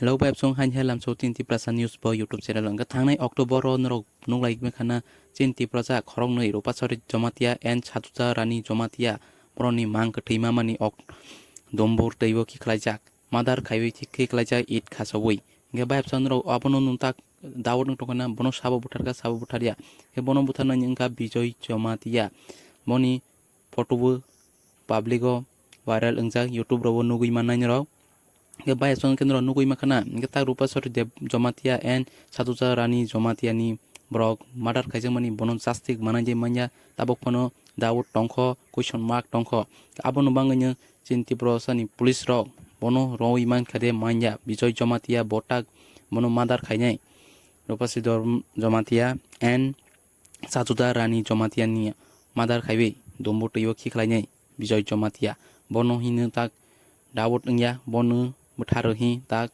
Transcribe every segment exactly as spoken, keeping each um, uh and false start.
Hello, bai absong, hain hai lamso tin Tiprasa News bo YouTube channel. Hwnkhe thangnai October o norok nuklai mankha na, chin Tiprasa khoroknwi Rupasori Jomatia and Sajuta Rani Jomatia borokni mang kwthwi mamani ok dombor teibo khiklaijak, madar khaiwi khiklaijak it khasawi. Hwnkhe bai absong norok abono nwng tak Daud wng tongkha na, bono sabo butharkha, sabo butharya. Hwnkhe bono butharnani wngkha Bijoy Jomatia. Boni photo bo public o viral wngjak, YouTube rogo nugwi mannai norok. Hwnkhe bai absong khe norok nugwi mankha na, hwnkhe tak Rupasori Deb Jomatia and Sajuta Rani Jomatia ni borok murder khaijakmani bono justice manai je manya, tabuk phano doubt tongkho, question mark tongkho. Abono bangwino chini Tiprasani police rok bono rwi mankha de manya, Bijoy Jomatia bo tak bono murder khainai, Rupasori Dor-, Jomatia and Sajuta Rani Jomatia ni murder khaiwi dumbu twibo khiklainai Bijoy Jomatia. Bono hino tak doubt wngya, bono bwtharo hi tak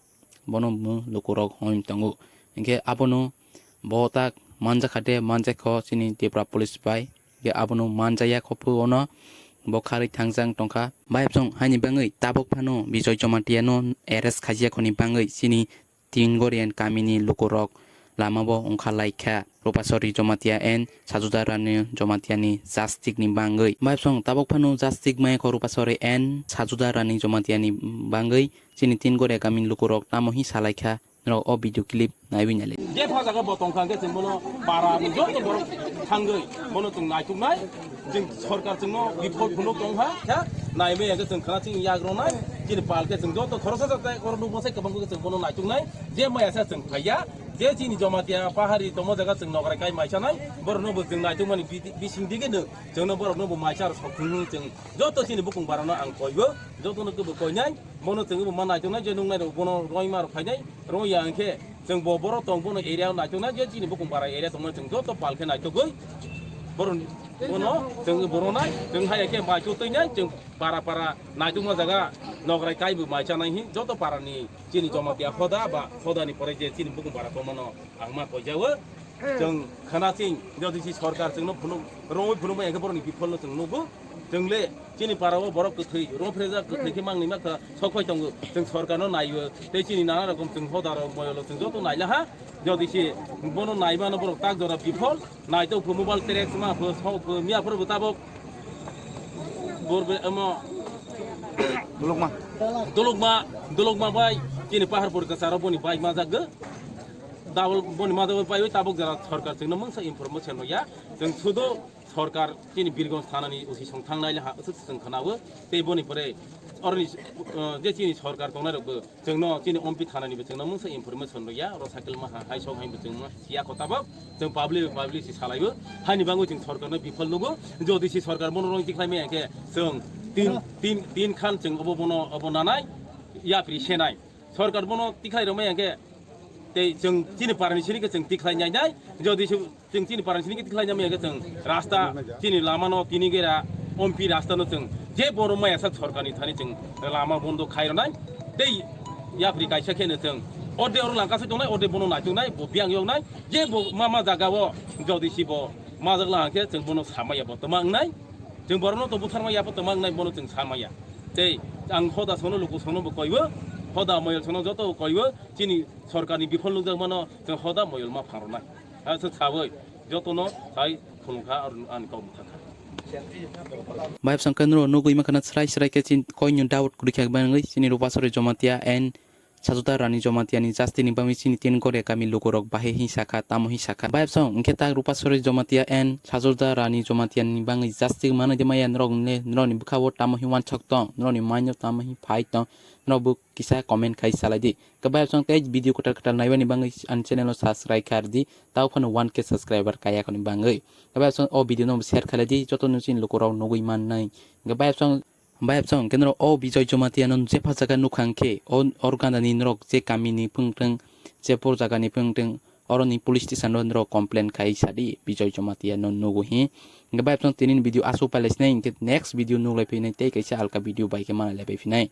bono bo lukurok hom tongo. Hwnkhe abono bo tak manjakha de manjakho chini Tipra police bai. Hwnkhe abono manjaya kho phuno bo kharwi thangjak tongkha. Bai absong haini bangwi tabuk phano Bijoy Jomatia no arrest khaijakho ni bangwi chini Tin Gorian kamini lukurok lamao wngkha laikha. Rupasori Jomatia and Sajuda Rani Jomatia ni justice ni bangwi. Bai absong tabuk phano justice maya kho Rupasori and Sajuda Rani Jomatia ni bangwi chini Tin Goria kamini lukurok tamo hi salaikha. Norok o video clip naiwi naile. Je pha jaga bo tongkha hwnkhe chwng bono para ni joto borok thangwi bono chwng naituknai. Chwng sorkar chwngno biphol phunuk tongkha khe naimaya hwnkhe chwng khwna chini yak rwnai. Chini pal khe chwng joto khoroksa sa tai khoroknwi bwsai kwbang khe chwng bono naituknai. Je maya sa chwng phaiya, je chini Jomatia pahari tongma jaga chwng nograi kai maisanai. Borokno bo chwng naitukmani bi-, bising digino chwngno borokno bo maisa rok sok thwngwi chwng joto chini bukung barano ang koibo, jotono kebo koinai. Bono chwngbo ma naituknai je nuknai rok bono roima rok phainai. Roya hwnkhe chwng bo borok tong bono area o naituknai je chini bukung bara area tongmani chwng joto pal khe naitugwi borok bono chwng boronai chwng hai khe bai chutwinai chwng para para naitukma jaga nograi kaibo mai chanai hi joto parani chini Jomatia hoda ba hodani pore je chini bukung bara tongmano ang ma koijago. Chwng khana ching jodi si sorkar chwngno phunuk rongwi phunukma hwnkhe borokni bipholno chwng nugo. Chwng le chini parao borok kwthwi rong phrejak kwthwi khe mangni makha sok phai tongo. Chwng sorkarno naiyo tei chini nana rokom chwng hoda rok moyolo chwng joto nailaha. Jodi si bono naimano borok tak jora biphol naitok phu mobile track ma phu sok phu miya phuru bo tabok borbe amo Dulukma. Dulukma, Dulukma bai chini pahar puri kwcharo boni bai majak gw. Double boni mada bai tabuk jara sorkar chwngno mungsa information rwya. Chwng sudo sorkar chini Birgong thanani O C song thangnai le ha aswk chwng khwnawo. Tei boni pore oroni, uh, je chini sorkar tongnai rokbo chwngno chini M P thanani bo chwngno mungsa information rwya. Oro cycle ma ha hai song hai bo chwngma siya kho tabuk. Chwng public public si salaibo. Hani bangwi chwng sorkarno biphol nugo. Jodi si sorkar bono rong tikhlai maya khe chwng tin tin tin khan chwng obo bono obo nanai yapri senai. Sorkar bono tikhlai rwmai hwnkhe tei chwng chini parani sini khe chwng tikhlai nai nai. Jodi se chwng chini parani sini khe tikhlai nai hwnkhe chwng rasta chini lamano tini gera ompi rastano chwng je bono maya sak sorkarni thani chwng lama bondo khai rwnai. Tei yapri kaisa kheno chwng ode oro langkasai tongnai, ode bono naichungnai, bo biyang yoknai. Je bo ma ma jagao jodi si bo majak la hwnkhe chwng bono samaya bo twma wngnai. Chwng borokno to butharma yabo twma wngnai bono chwng samaya. Tei ang hoda sono luku sono bo koibo, hoda moyol sono joto koibo, chini sorkarni biphol nukjakmano chwng hoda moyol ma phangrwnai. Aswk sawi jotono sai phunukha ani kok mwthangkha. Bai bwsang khe nuro nugwi mankha na srai srai khe chini koinwi doubt kwrwi khe bangwi chini Rupasori Jomatia and Sajuda Rani Jomatia ni justice ni bangwi chini tin gore kami lukurok bahai hin sakha, tamo hin sakha. Bai bwsang hwnkhe tak Rupasori Jomatia and Sajuda Rani Jomatia ni bangwi justice manwi de maya norok ne, norok ni bwkha o tamo hin wansok tong, norok ni mind o tamo hin phai tong, norok bo kisa comment khai salai di. Khe bai bwsang tei video kwtal kwtal naibani bangwi ani channel o subscribe kha rwdi, tao phano one K subscriber kaya khoni bangwi. Khe bai bwsang o video no share khalai di, joto no chini lukurok nugwi mannai. Khe bai bwsang Bai bwsang hwnkhe norok o Bijoy Jomatia no jepha jaga nukha hwnkhe o, or ganda ni norok je kami ni phwng thwng, je por jaga ni phwng thwng, oro ni police station o norok complain khai sadi Bijoy Jomatia no nugo hi. Hwnkhe bai bwsang tini ni video aswk pailai sinai hwnkhe next video nuklai phinai tei kaisa alka video bai khe manai lai pai phinai.